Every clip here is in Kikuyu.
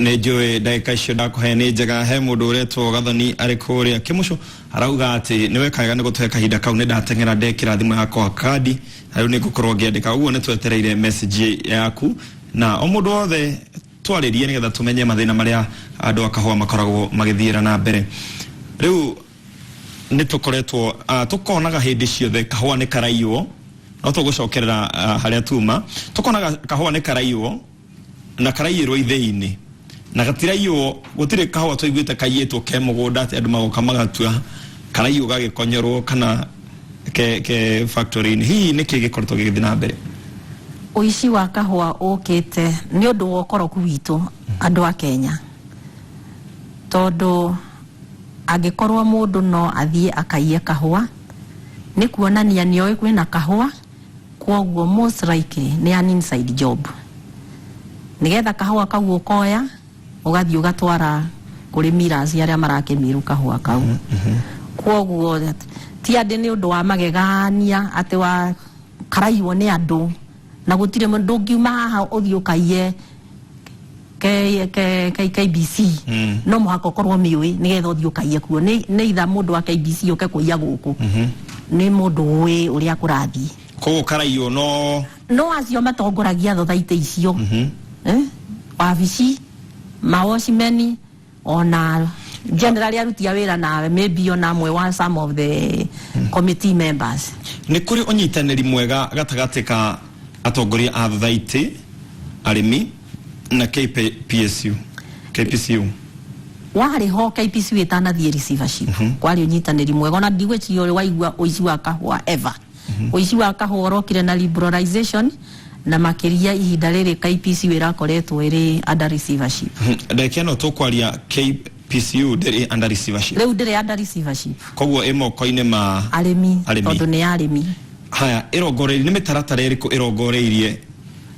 Nĩ njũĩ ndagĩka icio ndakũhe nĩ njega. He mũndũ ũretwo Gathoni arĩ kũrĩa Kĩmũcũ, arauga atĩ nĩ weka wega nĩ gũtũhe kahinda kau, nĩ ndateng'era ndekĩra thimũ yakwa kandi na rĩu nĩ ngũkorwo ngĩandĩka. Ũguo nĩ twetereire message yaku na o mũndũ wothe twarĩrie nĩgetha tũmenye mathĩna marĩa andũ a kahũa makoragwo magĩthiĩra na mbere. Rĩu nĩ tũkoretwo tũkonaga hĩndĩ ciothe kahũa nĩ karaiywo, no tũgũcokerera harĩa tuma, tũkonaga kahũa nĩ karaiywo na karaiyĩrwo ithĩi-inĩ na gatiraiywo. Gũtirĩ kahũa tũiguĩte kaiyĩtwo ke mũgũnda atĩ andũ magoka magatua, karaiywo gagĩkonyorwo kana ke factory-inĩ. Hihi nĩkĩ gĩkoretwo gĩgĩthiĩ na mbere? Ũici wa kahũa ũkĩte nĩ ũndũ wa ũkoroku witũ andũ a Kenya, tondũ angĩkorwo mũndũ no athiĩ akaiye kahũa, nĩ kuonania nĩoĩ kwĩna kahũa. Kwoguo most likely nĩ an inside job, nĩgetha kahũa kau ũkoya ũgathiĩ ũgatwara kũrĩ millers arĩa marakĩmiru kahũa kau. Kwoguo ti atĩ nĩ ũndũ wa magegania atĩ wa karaiywo nĩ andũ, na gũtirĩ ndũngiuma haha ũthiĩ ũkaiye KBC. No mũhaka ũkorwo mĩũĩ nĩgetha ũthiĩ ũkaiye kuo. Nĩ itha mũndũ wa KBC ũke kũiya gũkũ, nĩ mũndũ ũĩ ũrĩa kũrathiĩ. Koguo karaiywo no No acio matongoragia thothaitĩ icio, eh? Wabici mawocimeni ona generally aruti a wĩra na maybe ona amwe wa some of the committee members. Nĩ kũrĩ ũnyitanĩri mwega gatagatĩ ka atongoria a thothaitĩ, arĩmi na KPSU, KPCU? Warĩ ho KPCU ĩtanathiĩ receivership. Kwarĩ ũnyitanĩri mwega, ona ndigwĩciria ũrĩ waigua ũici wa kahũa ever. Ũici wa kahũa ũrokire na liberalization, na makĩria ihinda rĩrĩ KPCU ĩrakoretwo ĩrĩ under receivership. Ndagĩka ĩno tũkwaria KPCU ndĩrĩ under receivership? Rĩu ndĩrĩ under receivership. Koguo ĩ moko-inĩ ma arĩmi. Arĩmi. Tondũ nĩ ya arĩmi. Haya, ĩrongoreirie nĩ mĩtaratara ĩrĩkũ ĩrongoreirie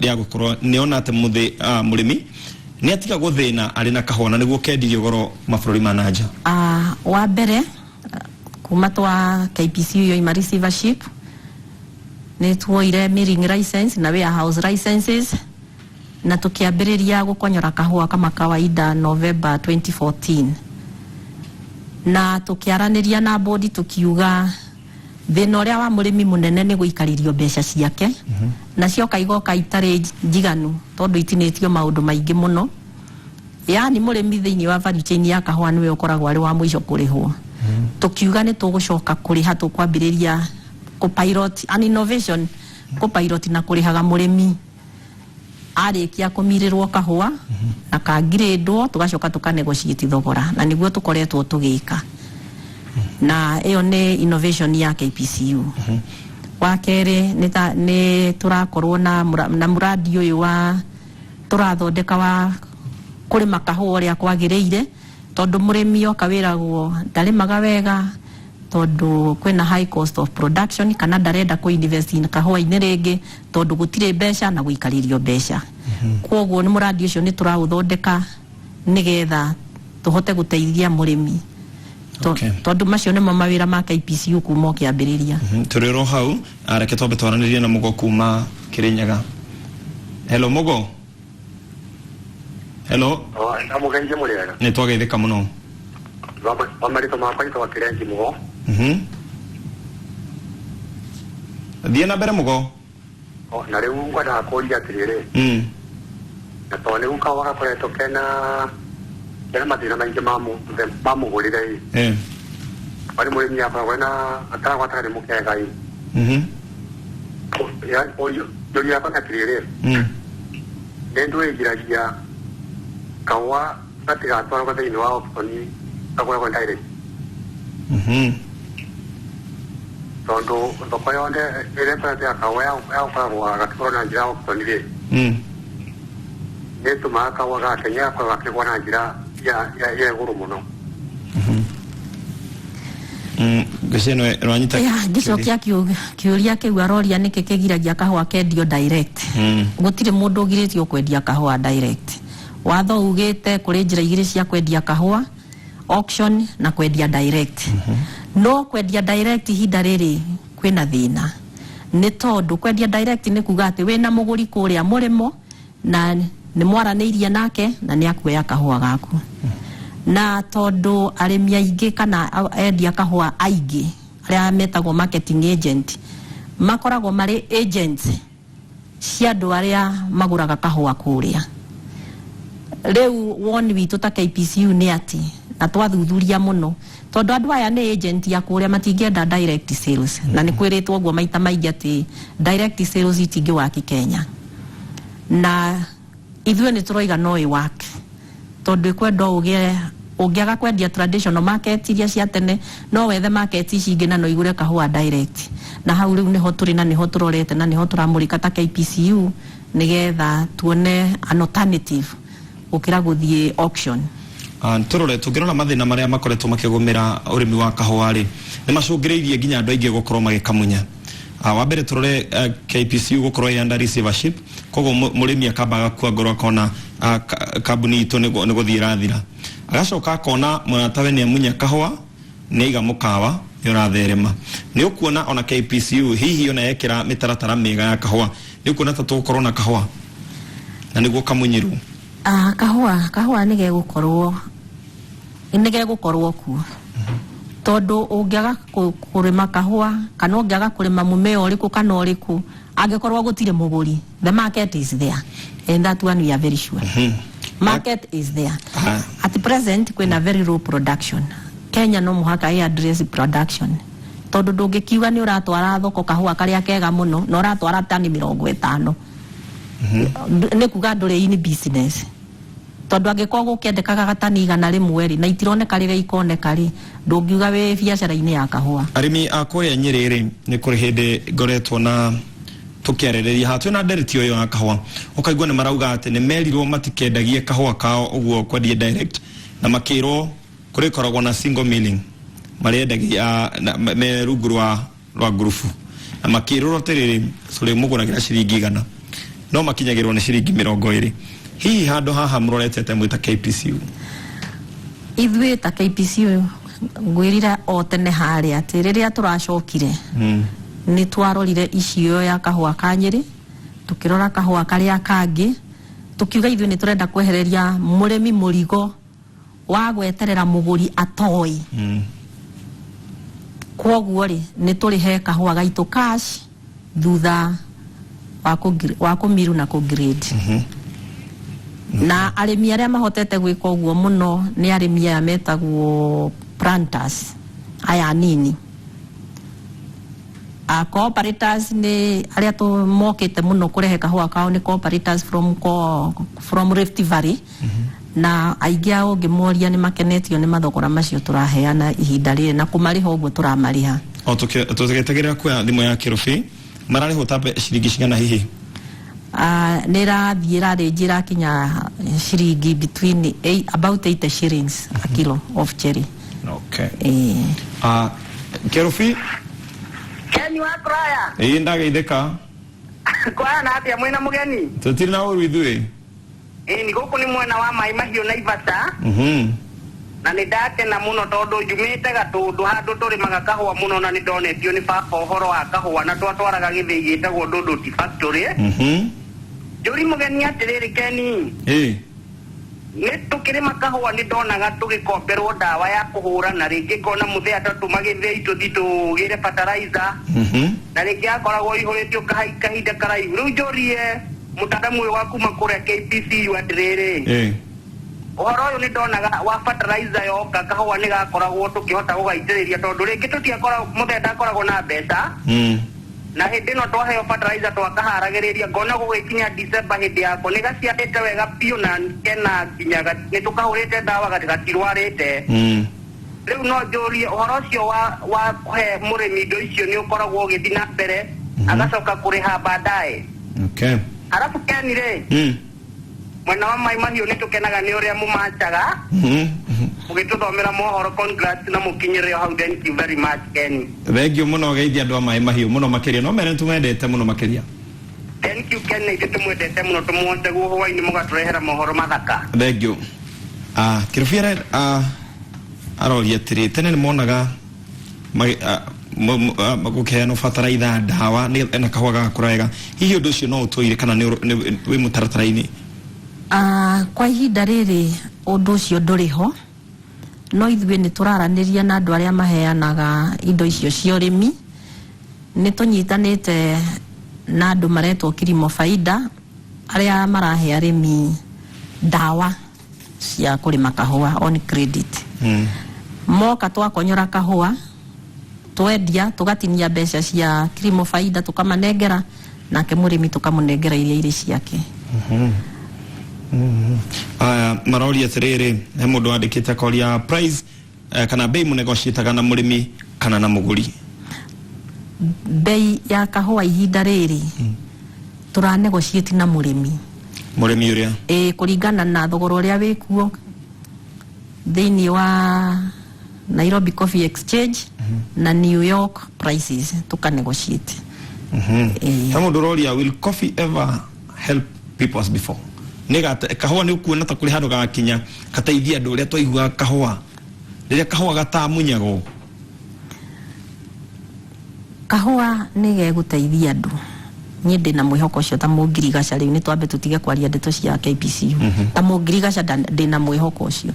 ya gũkorwo nĩona atĩ mũrĩmi nĩ atiga gũthĩna arĩ na kahũa na nĩguo kendirio goro mabũrũri ma na nja? Wa mbere, kuma twa KPCU yoima receivership, nĩ tuoire milling license na warehouse licenses na tũkĩambĩrĩria gũkonyora kahũa kama kawaida November 2014, na tũkĩaranĩria na bodi tũkiuga thĩna ũrĩa wa mũrĩmi mũnene nĩ gũikarĩrio mbeca ciake, na cioka igoka itarĩ njiganu tondũ itinĩtio maũndũ maingĩ mũno. Yani mũrĩmi thĩinĩ wa value chain ya kahũa nĩwe ũkoragwo arĩ wa mũico kũrĩhwo. Tũkiuga nĩ tũgũcoka kũrĩha, tũkwambĩrĩria kũ pilot an innovation, kũ pilot na kũrĩhaga mũrĩmi arĩkia kũmirĩrwo kahũa na kangirĩndwo, tũgacoka tũka negotiate thogora, na nĩguo tũkoretwo tũgĩka, na ĩyo nĩ innovation ya KPCU. Wa kerĩ, nĩ tũrakorwo na mũradi ũyũ wa tũrathondeka wa kũrĩma kahũa ũrĩa kwagĩrĩire, tondũ mũrĩmi oka wĩragwo ndarĩmaga wega tondũ kwĩna high cost of production, kana ndarenda kũ invest in kahũa-inĩ rĩngĩ tondũ gũtirĩ mbeca na gũikarĩrio mbeca. Kwoguo nĩ mũradi ũcio nĩ tũraũthondeka nĩgetha tũhote gũteithia mũrĩmi. Tondũ macio nĩmo mawĩra ma KPCU kuma o kĩambĩrĩria. Tũrĩ oro hau, reke twambe twaranĩrie na Mũgo kuma Kĩrĩnyaga. Hello Mũgo. Hello. Ndamũgeithie mũrĩega. Nĩ twageithĩka mũno. Wa marĩtwa makwa njĩtagwo Kĩrenji Mũgo. Thiĩ na mbere Mũgo. Na rĩu ngwendaga kũria atĩrĩrĩ, na tondũ nĩu kahũa gakoretwo kena mathĩna maingĩ ma mũgũrĩre ĩ, kwani mũrĩmi akoragwo ena ataragwo atarĩ mũkega ĩ, njũria yakwa nĩ atĩrĩrĩ, nĩ ndũĩ ĩgiragia kahũa gatigatwarwo thĩinĩ wa auction kagũragwo direct, tondũ thoko yothe ĩrĩa ĩkoretwo ya kahũa ya gũkoragwo gakĩgũrwo na njĩra ya auction rĩ, nĩ ĩtũmaga kahũa ga Kenya gakorwo gakĩgũa na njĩra ya igũrũ mũno? Ngwĩciria nĩwe ũranyita. Ya, ngĩcokia kĩũria kĩu aroria, nĩkĩ kĩgiragia kahũa kendio direct? Gũtirĩ mũndũ ũgirĩtio kwendia kahũa direct. Watho ugĩte kũrĩ njĩra igĩrĩ cia kwendia kahũa, auction na kwendia direct. No kwendia direct ihinda rĩrĩ kwĩna thĩna, nĩ tondũ kwendia direct nĩ kuga atĩ wĩna mũgũri kũrĩa mũrĩmo na Nĩ mwaranĩirie nake na nĩ akuoya kahũa gaku. Na tondũ arĩmi aingĩ kana endia kahũa aingĩ arĩa metagwo marketing agent makoragwo marĩ agents cia andũ arĩa magũraga kahũa kũrĩa. Rĩu woni witũ ta KPCU nĩ atĩ na twathuthuria mũno, tondũ andũ aya nĩ agent ya kũrĩa, matingĩenda direct sales, na nĩ kwĩrĩtwo ũguo maita maingĩ atĩ direct sales itingĩ waki Kenya, na ithuĩ nĩ tũroiga no ĩ work, tondũ ĩkwenda ũgĩe ũngĩaga kwendia traditional market iria cia tene, no wethe market ici ingĩ na no igũre kahũa direct. Na hau rĩu nĩho tũrĩ na nĩho tũrorete na nĩho tũramũrĩka ta KPCU, nĩgetha tuone an alternative gũkĩra gũthiĩ auction. Tũrore, tũngĩrora mathĩna marĩa makoretwo makĩgũmĩra ũrĩmi wa kahũa rĩ, nĩ macũngĩrĩirie nginya andũ aingĩ gũkorwo magĩkamunya. Wa mbere tũrore KPCU gũkorwo ĩ under receivership, koguo mũrĩmi akamba agakua ngoro, akona kambuni itũ nĩ gũthiĩ ĩrathira. Agacoka akona mũratawe nĩ amunya kahũa, nĩ aiga mũkawa, nĩ ũratherema. Nĩ ũkuona ona KPCU hihi ona yekĩra mĩtaratara mĩega ya kahũa, nĩ ũkuona ta tũgũkorwo na kahũa na nĩguo kamunyirwo? Kahũa nĩ gegũkorwo kuo, tondũ ũngĩaga kũrĩma kahũa kana ũngĩaga kũrĩma mũmea ũrĩkũ kana ũrĩkũ, angĩkorwo gũtirĩ mũgũri, the market is there, and that one we are very sure. Market is there. At present kwĩna very low production Kenya. No mũhaka ĩ address production, tondũ ndũngĩkiuga nĩ ũratwara thoko kahũa karĩa kega mũno na ũratwara tani 50. Nĩ kuga ndũrĩ in business, tondũ angĩkorwo gũkĩendekaga gatani 100 rĩ, na itironeka rĩrĩa ikoneka rĩ, ndũngiuga wĩ biacara-inĩ ya kahũa. Arĩmi a kũrĩa Nyĩrĩ rĩ, nĩ kũrĩ hĩndĩ ngoretwo na tũkĩarĩrĩria haha twĩna ndereti ũyũ ya kahũa, ũkaigua nĩ marauga atĩ nĩ merirwo matikendagie kahũa kao ũguo kwendia direct, na makĩrwo kũrĩ koragwo na single milling marĩendagia me rungu rwa ngurubu, na makĩrwo atĩrĩrĩ, tũrĩ mũgũragĩra ciringi 100, no makinyagĩrwo nĩ ciringi 20. Hihi handũ haha mũrorete atĩa mwĩ ta KPCU? Ithuĩ ta KPCU, ngwĩrire o tene harĩa atĩ rĩrĩa tũracokire, nĩ twarorire icio ya kahũa ka Nyĩrĩ, tũkĩrora kahũa karĩa kangĩ, tũkiuga ithuĩ nĩ tũrenda kwehereria mũrĩmi mũrigo wa gweterera mũgũri atoĩ. Kwoguo rĩ, nĩ tũrĩhe kahũa gaitũ cash thutha wa kũmiru na kũgrade. Na arĩmi arĩa mahotete gwĩka ũguo mũno nĩ arĩmi aya metagwo planters, aya anini. Cooperators nĩ arĩa tũ mokĩte mũno kũrehe kahũa kao nĩ cooperators from Rift Valley, na aingĩ ao ũngĩmoria nĩ makenetio nĩ mathogora macio tũraheana ihinda rĩrĩ na kũmarĩha ũguo tũramarĩha. O tũgĩtagĩrĩra kuoya thimũ ya Kĩrũbi, mararĩhwo ta ciringi cigana hihi? Nĩ ĩrathiĩ ĩrarĩnji ĩrakinya ciringi between about 80 shillings a kilo of cherry. Kĩrũbi. Keni wa Kuraya. Ĩĩ, ndageithĩka. Kwana na atia mwina mugeni? Tũtirĩ na ũru ithuĩ. Ĩĩ, ni gũkũ nĩ mwena wa Maĩ Mahiũ Naivasha. Na nĩ ndakena mũno tondũ njumĩte Gatũndũ, handũ tũrĩmaga kahũa mũno, na nĩ ndonetio nĩ baba ũhoro wa kahũa na twatwaraga gĩthĩi gĩtagwo Ndũndũ Tea Factory. Njũri mũgeni atĩrĩrĩ, Keni. Nĩ tũkĩrĩma kahũa, nĩ ndonaga tũgĩkomberwo ndawa ya kũhũra, na rĩngĩ ngona mũthee atatũma gĩthĩi tũthi tũgĩre fertilizer, na rĩngĩ akoragwo ihũrĩtio kahinda karaihu. Rĩu njũrie mũtaaramu ũyũ wa kuma kũrĩa KPCU atĩrĩrĩ, ũhoro ũyũ nĩ ndonaga wa fertilizer yoka, kahũa nĩ gakoragwo tũkĩhota gũgaitĩrĩria, tondũ rĩngĩ tũtiakoragwo, mũthee ndakoragwo na mbeca, na hĩndĩ ĩno twaheo fertilizer twakaharagĩrĩria, ngona gũgĩkinya December hĩndĩ yako nĩ gaciarĩte wega biũ na kena nginya nĩ tũkahũrĩte ndawa gatirwarĩte. Rĩu no njũrie ũhoro ũcio wa kũhe mũrĩmi indo icio nĩ ũkoragwo ũgĩthiĩ na mbere, agacoka kũrĩha baadaye? Arabu Keni rĩ, mwena wa Mai Mahiũ nĩ tũkenaga nĩ ũrĩa mũmacaga mũgĩtũthomera mohoro. Congrats na mũkinyĩre o hau. Thank you very much, Ken. Thank you mũno. Geithia andũ a Maĩ Mahiũ mũno makĩria, no mere nĩtũmendete mũno makĩria. Thank you, Ken. Na ithuĩ tũmwendete mũno, tũmwote guo hwainĩ mũgatũrehera mohoro mathaka. Thank you. Kĩrũbia aroria atĩrĩ, tene nĩ monaga gũkĩheanwo bataraitha, ndawa na kahũa gagakũra wega. Hihi ũndũ ũcio no ũtũire kana nĩ wĩ mũtaratara-inĩ? Kwa ihinda rĩrĩ ũndũ ũcio ndũrĩ ho, no ithuĩ nĩ tũraranĩria na andũ arĩa maheanaga indo icio cia ũrĩmi. Nĩ tũnyitanĩte na andũ maretwo Kilimo Faida, arĩa marahe arĩmi ndawa cia kũrĩma kahũa on credit. Moka twakonyora kahũa twendia, tũgatinia mbeca cia Kilimo Faida tũkamanengera, nake mũrĩmi tũkamũnengera iria irĩ ciake. Aya maroria atiriri, he mũndũ wandĩkĩte akoria price kana bei mũnegotiataga na mũrĩmi kana na mũgũri? Bei ya kahũa ihinda rĩrĩ tũranegotiate na mũrĩmi. Mũrĩmi ũrĩa? Ĩĩ, kũringana na thogora ũrĩa wĩkuo thĩinĩ wa Nairobi Coffee Exchange na New York prices, tũkanegotiate. Ĩĩ. He mũndũ ũroria, will coffee ever help people as before? Nĩ kahũa nĩ ũkuona ta kũrĩ handũ gagakinya gateithia andũ ũrĩa twaiguaga kahũa rĩrĩa kahũa gatamunyagwo? Kahũa nĩ gegũteithia andũ, niĩ ndĩna mwĩhoko ũcio ta mũngirigaca. Rĩu nĩ twambe tũtige kwaria ndeto cia KPCU. Ta mũngirigaca ndĩna mwĩhoko ũcio,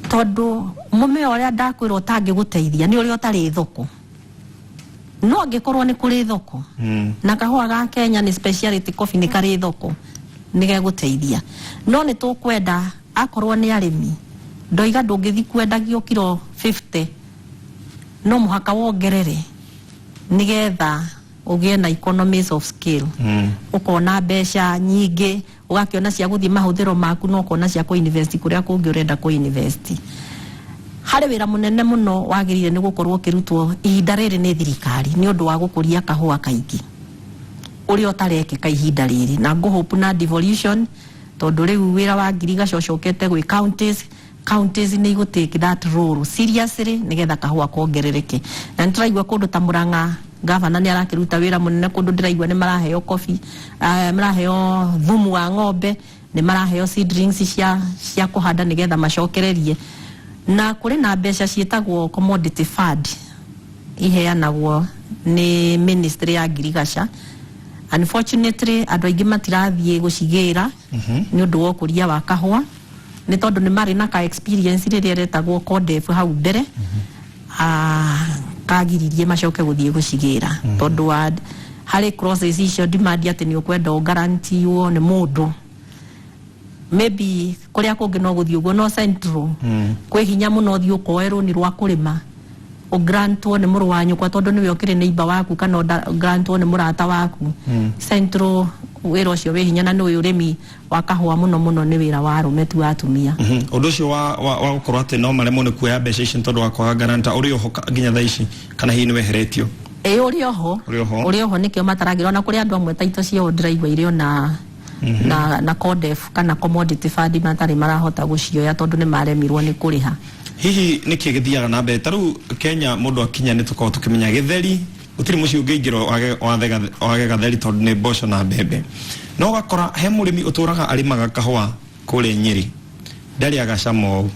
tondũ mũmera ũrĩa ndakwĩra ũtangĩgũteithia nĩ ũrĩa ũtarĩ thoko. No angĩkorwo nĩ kũrĩ thoko, na kahũa ga Kenya nĩ speciality coffee, nĩ karĩ thoko, nĩ gegũteithia. No nĩ tũkwenda akorwo nĩ arĩmi, ndoiga ndũngĩthi kwendagio kiro 50, no mũhaka wongerere nĩgetha ũgĩe na economies of scale, ũkona mbeca nyingĩ, ũgakĩona cia gũthiĩ mahũthĩro maku, na ũkona cia kũ-invest kũrĩa kũngĩ ũrenda kũ-invest. Harĩ wĩra mũnene mũno wagĩrĩire nĩ gũkorwo ũkĩrutwo ihinda rĩrĩ nĩ thirikari nĩ ũndũ wa gũkũria kahũa kaingĩ, ũrĩa ũtarekĩka ihinda rĩrĩ, na ngũhope na devolution, tondũ rĩu wĩra wa ngirigaca ũcokete gwĩ counties. Counties nĩ igũ take that role seriously nĩgetha kahũa kongerereke. Na nĩ tũraigua kũndũ ta Murang'a gavana nĩ arakĩruta wĩra mũnene. Kũndũ ndĩraigua nĩ maraheo coffee, maraheo thumu wa ng'ombe, nĩ maraheo seedlings cia kũhanda nĩgetha macokererie. Na kũrĩ na mbeca ciĩtagwo commodity fund, iheanagwo nĩ ministry ya ngirigaca. Unfortunately, andũ aingĩ matirathiĩ gũcigĩra nĩ ũndũ wa ũkũria wa kahũa, nĩ tondũ nĩ marĩ na ka experience rĩrĩa retagwo CODEF hau mbere. Kagiririe macoke gũthiĩ gũcigĩra, tondũ wa harĩ clauses icio demand atĩ nĩ ũkwenda ũgarantiwo nĩ mũndũ. Maybe kũrĩa kũngĩ no gũthiĩ ũguo, no Central kwĩ hinya mũno ũthiĩ ũkoe rũni rwa kũrĩma, ũgrantwo nĩ mũrũ wa nyũkwa tondũ nĩwe ũkĩrĩ neighbor waku, kana ũgrantwo nĩ mũrata waku. Central wĩra ũcio wĩ hinya, na nĩ ũrĩmi wa kahũa mũno mũno nĩ wĩra wa arũme tu wa atumia. Ũndũ ũcio wa gũkorwo atĩ no maremwo nĩ kuoya mbeca ici nĩ tondũ wa kwaga guarantor, ũrĩ oho nginya thaa ici, kana hihi nĩ weheretio? Ĩ, ũrĩ oho. Ũrĩ oho. Ũrĩ oho, nĩkĩo mataragĩra. Ona kũrĩ andũ amwe taito ciao ndĩraigua irĩ ona na CODEF kana commodity fund matarĩ marahota gũcioya tondũ nĩ maremirwo nĩ kũrĩha. Hihi nĩkĩ gĩthiaga na mbere? Ta rĩu Kenya mũndũ akinya nĩ tũkoragwo tũkĩmenya gĩtheri, gũtirĩ mũciĩ ũngĩingĩra wage gatheri, tondũ nĩ mboco na mbembe. No ũgakora he mũrĩmi ũtũraga arĩmaga kahũa kũrĩa Nyĩrĩ, ndarĩ agacama ũũ,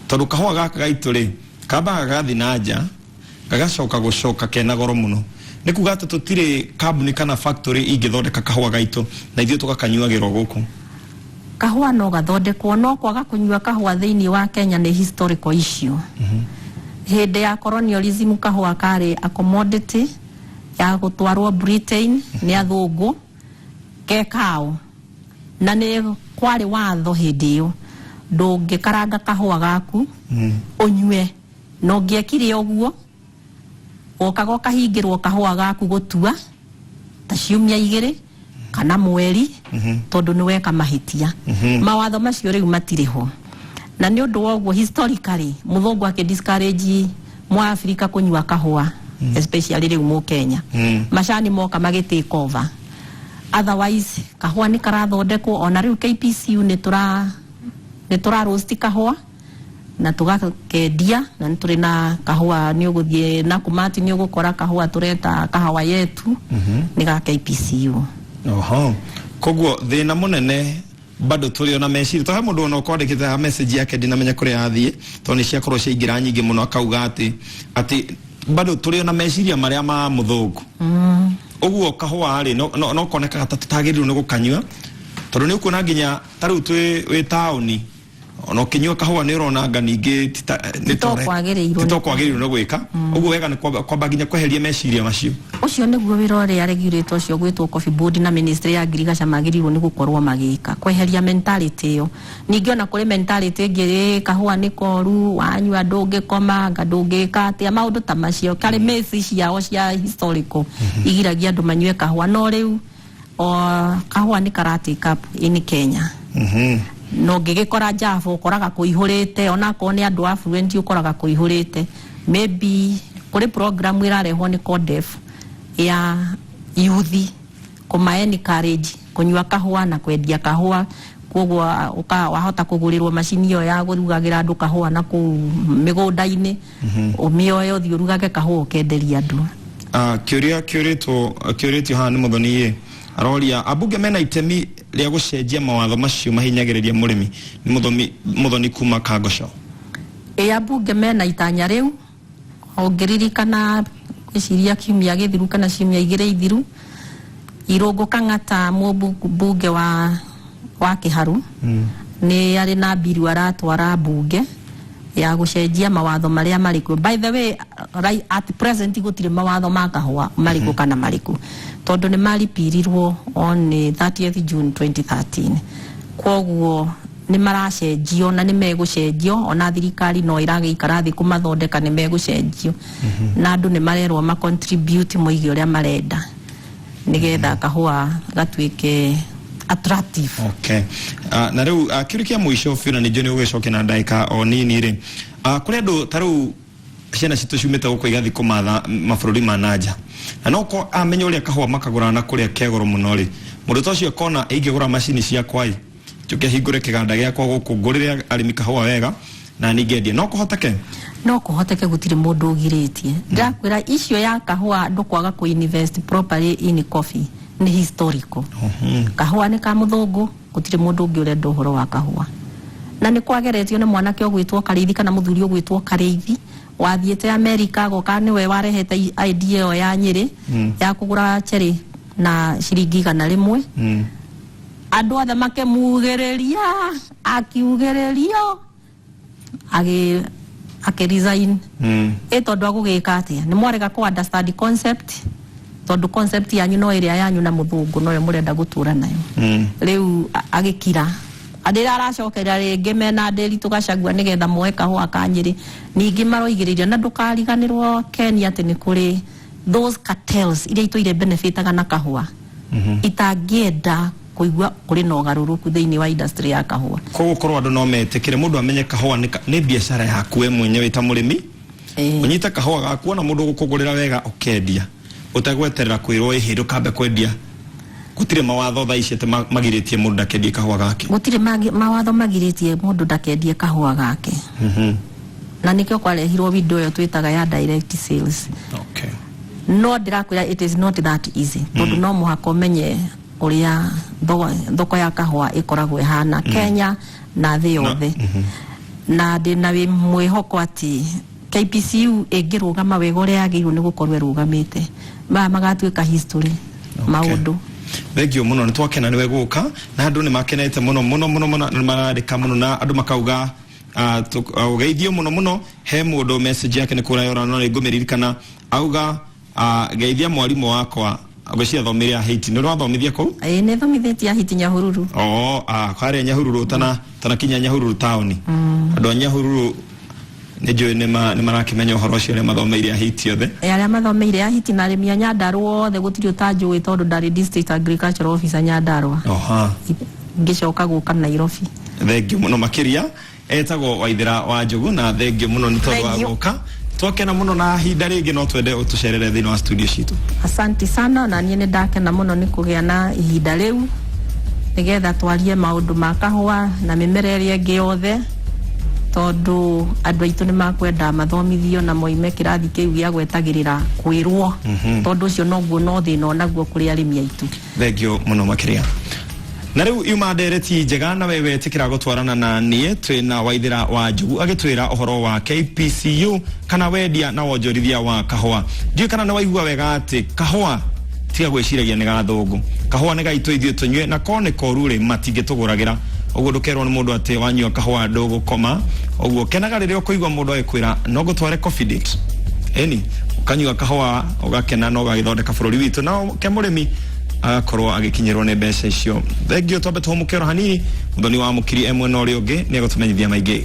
tondũ kahũa gaka gaitũ rĩ kambaga gagathiĩ na nja, gagacoka gũcoka kena goro mũno. Nĩ kuga atĩ tũtirĩ kambuni kana factory ingĩthondeka kahũa gaitũ na ithuĩ tũgakanyuagĩrwo gũkũ? Kahũa no gathondekwo, no kwaga kũnyua kahũa thĩinĩ wa Kenya nĩ historical issue. Hĩndĩ ya colonialism kahũa karĩ a commodity ya gũtwarwo Britain nĩ athũngũ ke kao, na nĩ kwarĩ watho hĩndĩ ĩyo ndũngĩkaranga kahũa gaku ũnyue, na ũngĩekire ũguo wokaga ũkahingĩrwo kahũa gaku gũtua ta ciumia 2 kana mweri, tondũ nĩ weka mahĩtia. Mawatho macio rĩu matirĩ ho, na nĩ ũndũ wa ũguo historically mũthũngũ akĩ discourage Mũafrika kũnyua kahũa, especially rĩu mũkenya. Macani moka magĩ take over. Otherwise kahũa nĩ karathondekwo. Ona rĩu KPCU nĩ tũra roast kahũa na tũgakendia, na nĩ tũrĩ na kahũa. Nĩ ũgũthiĩ na kumati nĩ ũgũkora kahũa tũreta kahawa yetu, nĩ ga KPCU. Oho, koguo thĩna mũnene bado tũrĩ ona meciria to he mũndũ ona ũkwandĩkĩte ha message yake, ndinamenya kũrĩa athiĩ tondũ nĩ ciakorwo ciaingĩra nyingĩ mũno, akauga atĩ bado tũrĩ ona meciria marĩa ma mũthũngũ. Ũguo kahũa rĩ no konekaga ta tũtagĩrĩirwo nĩ gũkanyua. Tondu nĩ ũkuona nginya ta rĩu twĩ wĩ taũni ona ũkĩnyua kahũa nĩ ũrona anga ningĩ nĩ ta kwagĩrĩirwo ti ta kwagĩrĩirwo nĩ gwĩka ũguo. Wega nĩ kwamba nginya kweheria meciria macio. Ũcio nĩguo wĩra ũrĩa regulator ũcio gwĩtwo Coffee Board na Ministry ya Agriculture magĩrĩirwo nĩ gũkorwo magĩka, kweheria mentality ĩyo. Ningĩ ona kũrĩ mentality ĩngĩ, ĩ kahũa nĩ koru, wanyua ndũngĩkoma, anga ndũngĩka atĩa, maũndũ ta macio. Karĩ myths ciao cia historical igiragia andũ manyue kahũa, no rĩu o kahũa nĩ kara take up in Kenya. Na ũngĩgĩkora Java ũkoraga kũihũrĩte, onakorwo nĩ andũ affluent ũkoraga kũihũrĩte. Maybe kũrĩ program ĩrarehwo nĩ CODEF ya youth, kũma encourage kũnyua kahũa na kwendia kahũa. Koguo wahota kũgũrĩrwo macini ĩyo ya kũrugagĩra andũ kahũa na kũu mĩgũnda-inĩ, ũmĩoe ũthiĩ ũrugage kahũa ũkenderia andũ. Kĩũria kĩũrĩtwo kĩũrĩtio haha nĩ Mũthoni ĩ aroria ambunge mena itemi rĩa gũcenjia mawatho macio mahinyagĩrĩria mũrĩmi. Nĩ Mũthoni, Mũthoni kuma Kangoco. Ĩ, ambunge mena itanya rĩu. Ũngĩririkana, gwĩciria kiumia gĩthiru kana ciumia 2 ithiru, Irũngũ Kang'ata, mũmbunge wa Kĩharu, nĩ arĩ na mbiru aratwara mbunge ya gũcenjia mawatho marĩa marĩ kuo. By the way, right at present gũtirĩ mawatho ma kahũa marĩkũ kana marĩkũ, tondũ nĩ maripirirwo on 30th June 2013. Koguo nĩ maracenjio na nĩ megũcenjio, ona thirikari no ĩragĩikara thĩ kũmathondeka, nĩ megũcenjio na andũ nĩ marerwo ma contribute moige ũrĩa marenda nĩgetha kahũa gatuĩke attractive. Okay. Na rĩu kĩũria kĩa mũico biũ, na ningĩ nĩ ũgĩcokia na ndagĩka o nini rĩ, kũrĩ andũ ta rĩu ciana citũ ciumĩte gũkũ igathiĩ kũmatha mabũrũri ma nanja, na no ko amenya ũrĩa kahũa makagũra na kũrĩa ke goro mũno rĩ, mũndũ ta ũcio akona ingĩgũra macini ciakwa ĩ njũke hingũre kĩganda gĩakwa gũkũ, ngũrĩre arĩmi kahũa wega na ningĩ endie, no kũhoteke? No kũhoteke, gũtirĩ mũndũ ũgirĩtie. Ndakwĩra icio ya kahũa andũ kwaga kũ invest properly in coffee nĩ historical. Kahũa nĩ ka mũthũngũ, gũtirĩ mũndũ ũngĩ ũrenda ũhoro wa kahũa, na nĩ kwageretio nĩ mwanake ũgwĩtwo Karĩithi kana mũthuri ũgwĩtwo Karĩithi wathiĩte Amerika, goka nĩwe warehete idea ĩyo ya Nyĩrĩ ya kũgũra cherry na ciringi 100. Andũ othe makĩmugĩrĩria, akiugĩrĩrio agĩ resign. Ĩ tondũ agũgĩka atĩa? Nĩ mwarega kũ understand concept, tondũ concept yanyu no ĩrĩa yanyu na mũthũngũ noyo mũrenda gũtũra nayo. Rĩu agĩkira. Rĩrĩa aracokera rĩngĩ mena Ndĩritũ Gachagua nĩgetha moe kahũa ka Nyĩrĩ, ningĩ maroigĩrĩria. Na ndũkariganĩrwo, Kenya, atĩ nĩ kũrĩ those cartels iria itũire benefitaga na kahũa, itangĩenda kũigua kũrĩ na ũgarũrũku thĩinĩ wa industry ya kahũa. Koguo korwo andũ no metĩkĩre, mũndũ amenye kahũa nĩ biacara yaku we mwenyewe ta mũrĩmi, ũnyite kahũa gaku, ona mũndũ ũgũkũgũrĩra wega ũkendia ũtegweterera kwĩrwo ĩhĩ ndũkambe kwendia. Gũtirĩ mawatho thaa ici atĩ magirĩtie mũndũ ndakendie kahũa gake? Gũtirĩ mawatho magirĩtie mũndũ ndakendie kahũa gake, na nĩkĩo kwarehirwo window ĩyo twĩtaga ya direct sales. No ndĩrakwĩra, it is not that easy, tondũ no mũhaka ũmenye ũrĩa thoko ya kahũa ĩkoragwo ĩhana Kenya na thĩ yothe. Na ndĩna mwĩhoko atĩ KPCU ĩngĩrũgama wega ũrĩa yagĩrĩirwo nĩ gũkorwo ĩrũgamĩte, maya magatuĩka history maũndũ. Thengio mũno, nĩ twakena nĩwe gũka, na andũ nĩ makenete mũno mũno mũno mũno, nĩ marandĩka mũno na andũ makauga ũgeithio mũno mũno. He mũndũ message yake nĩ kũraya ora, no nĩ ngũmĩririkana, auga geithia mwarimũ wakwa, ngwĩciria thomire ya Haiti. Nĩ ũrathomithia kũu? Ĩĩ, nĩ thomithĩtie Ahiti Nyahururu. Oh, harĩa Nyahururu, ũtanakinya Nyahururu taũni. Andũ a Nyahururu nĩ njũĩ nĩ marakĩmenya ũhoro ũcio, arĩa mathomeire Ahiti othe. Ĩ, arĩa mathomeire Ahiti na arĩmi a Nyandarũa othe, gũtirĩ ũtanjũĩ, tondũ ndarĩ district agricultural officer Nyandarũa ngĩcoka gũka Nairobi. Thengio mũno makĩria. Etagwo Waithera wa Njogu, na thengio mũno nĩ tondũ wa Thank you. gũka. Twakena mũno, na hinda rĩngĩ no twende ũtũcerere thĩinĩ wa studio citũ. Asanti sana, na niĩ nĩ ndakena mũno nĩ kũgĩa na ihinda rĩu nĩgetha twarie maũndũ ma kahũa na mĩmera ĩrĩa ĩngĩ yothe, tondũ andũ aitũ nĩ makwenda mathomithio na moime kĩrathi kĩu gĩa gwetagĩrĩra kwĩrwo, tondũ ũcio noguo no thĩna onaguo kũrĩ arĩmi aitũ. Thengio mũno makĩria. Na rĩu yuma ndereti njega na we wetĩkĩra gũtwarana na niĩ twĩna Waithĩra wa Njogu agĩtwĩra ũhoro wa KPCU kana wendia na wonjorithia wa kahũa. Ndiũĩ kana nĩ waigua wega atĩ kahũa tiga gwĩciragia nĩ gathũngũ. Kahũa nĩ gaitũ ithuĩ tũnyue, na korwo nĩ koru rĩ, matingĩtũgũragĩra. Ũguo ndũkerwo nĩ mũndũ atĩ wanyua kahũa ndũgũkoma. Ũguo kenaga rĩrĩa ũkũigua mũndũ agĩkwĩra no ngũtware coffee date, ĩni ũkanyua kahũa ũgakena na ũgagĩthondeka bũrũri witũ, na ke mũrĩmi agakorwo agĩkinyĩrwo nĩ mbeca icio. Thengio, twambe tũhũmũke oro hanini. Mũthoni wa Mũkiri e mwena ũrĩa ũngĩ nĩ egũtũmenyithia maingĩ.